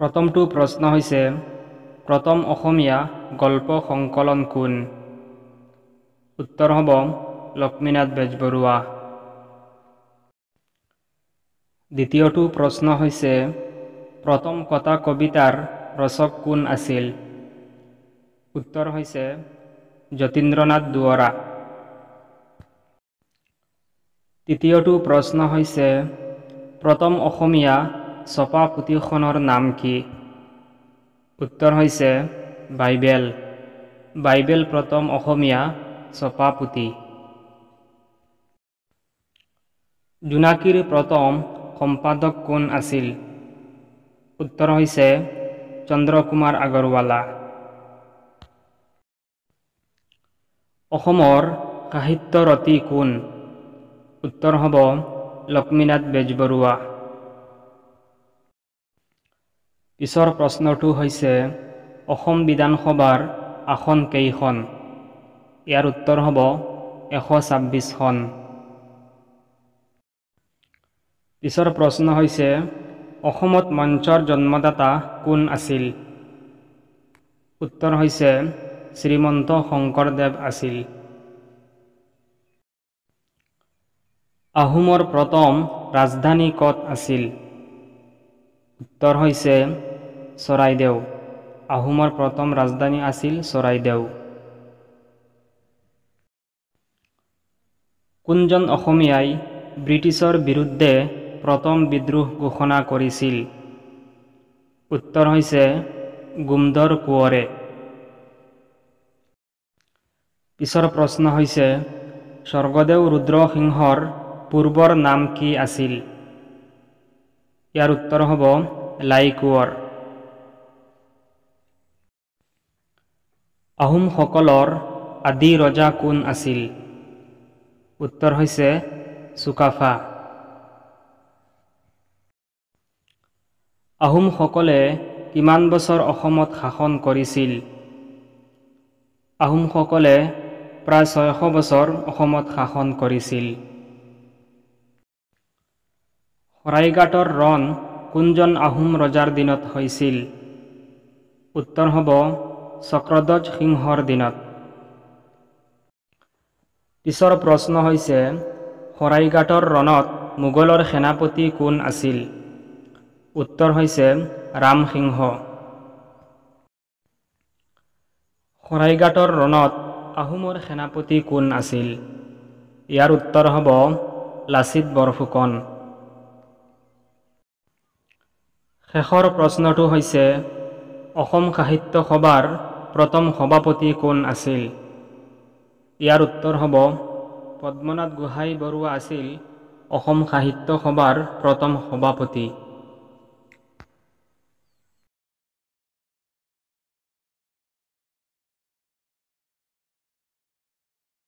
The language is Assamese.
প্ৰথমটো প্ৰশ্ন হৈছে, প্ৰথম অসমীয়া গল্প সংকলন কোন? উত্তৰ হ'ব লক্ষ্মীনাথ বেজবৰুৱা। দ্বিতীয়টো প্ৰশ্ন হৈছে, প্ৰথম কথা কবিতাৰ ৰচক কোন আছিল? উত্তৰ হৈছে যতীন্দ্ৰনাথ দুৱৰা। তৃতীয়টো প্ৰশ্ন হৈছে, প্ৰথম অসমীয়া ছপা পুথিখনৰ নাম কি? উত্তৰ হৈছে বাইবেল। বাইবেল প্ৰথম অসমীয়া ছপা পুথি। জোনাকীৰ প্ৰথম সম্পাদক কোন আছিল? উত্তৰ হৈছে চন্দ্ৰকুমাৰ আগৰৱালা। অসমৰ সাহিত্যৰথী কোন? উত্তৰ হ'ব লক্ষ্মীনাথ বেজবৰুৱা। পিছৰ প্ৰশ্নটো হৈছে, অসম বিধানসভাৰ আসন কেইখন? ইয়াৰ উত্তৰ হ'ব 126খন। পিছৰ প্ৰশ্ন হৈছে, অসমত মঞ্চৰ জন্মদাতা কোন আছিল? উত্তৰ হৈছে শ্ৰীমন্ত শংকৰদেৱ আছিল। আহোমৰ প্ৰথম ৰাজধানী ক'ত আছিল? উত্তৰ হৈছে চৰাইদেউ। আহোমৰ প্ৰথম ৰাজধানী আছিল চৰাইদেউ। কোনজন অসমীয়াই ব্ৰিটিছৰ বিৰুদ্ধে প্ৰথম বিদ্ৰোহ ঘোষণা কৰিছিল? উত্তৰ হৈছে গোমধৰ কোঁৱৰে। পিছৰ প্ৰশ্ন হৈছে, স্বৰ্গদেউ ৰুদ্ৰসিংহৰ পূৰ্বৰ নাম কি আছিল? ইয়াৰ উত্তৰ হ'ব লাইকোঁৱৰ। আহোমসকলৰ আদি ৰজা কোন আছিল? উত্তৰ হৈছে চুকাফা। আহোমসকলে কিমান বছৰ অসমত শাসন কৰিছিল? আহোমসকলে প্ৰায় 600 বছৰ অসমত শাসন কৰিছিল। শৰাইঘাটৰ ৰণ কোনজন আহোম ৰজাৰ দিনত হৈছিল? উত্তৰ হ'ব চক্ৰধ্বজ সিংহৰ দিনত। পিছৰ প্ৰশ্ন হৈছে, শৰাইঘাটৰ ৰণত মোগলৰ সেনাপতি কোন আছিল? উত্তৰ হৈছে ৰামসিংহ। শৰাইঘাটৰ ৰণত আহোমৰ সেনাপতি কোন আছিল? ইয়াৰ উত্তৰ হ'ব লাচিত বৰফুকন। শেষৰ প্ৰশ্নটো হৈছে, অসম সাহিত্য সভাৰ প্ৰথম সভাপতি কোন আছিল? ইয়াৰ উত্তৰ হ'ব পদ্মনাথ গোহাঁই বৰুৱা আছিল অসম সাহিত্য সভাৰ প্ৰথম সভাপতি।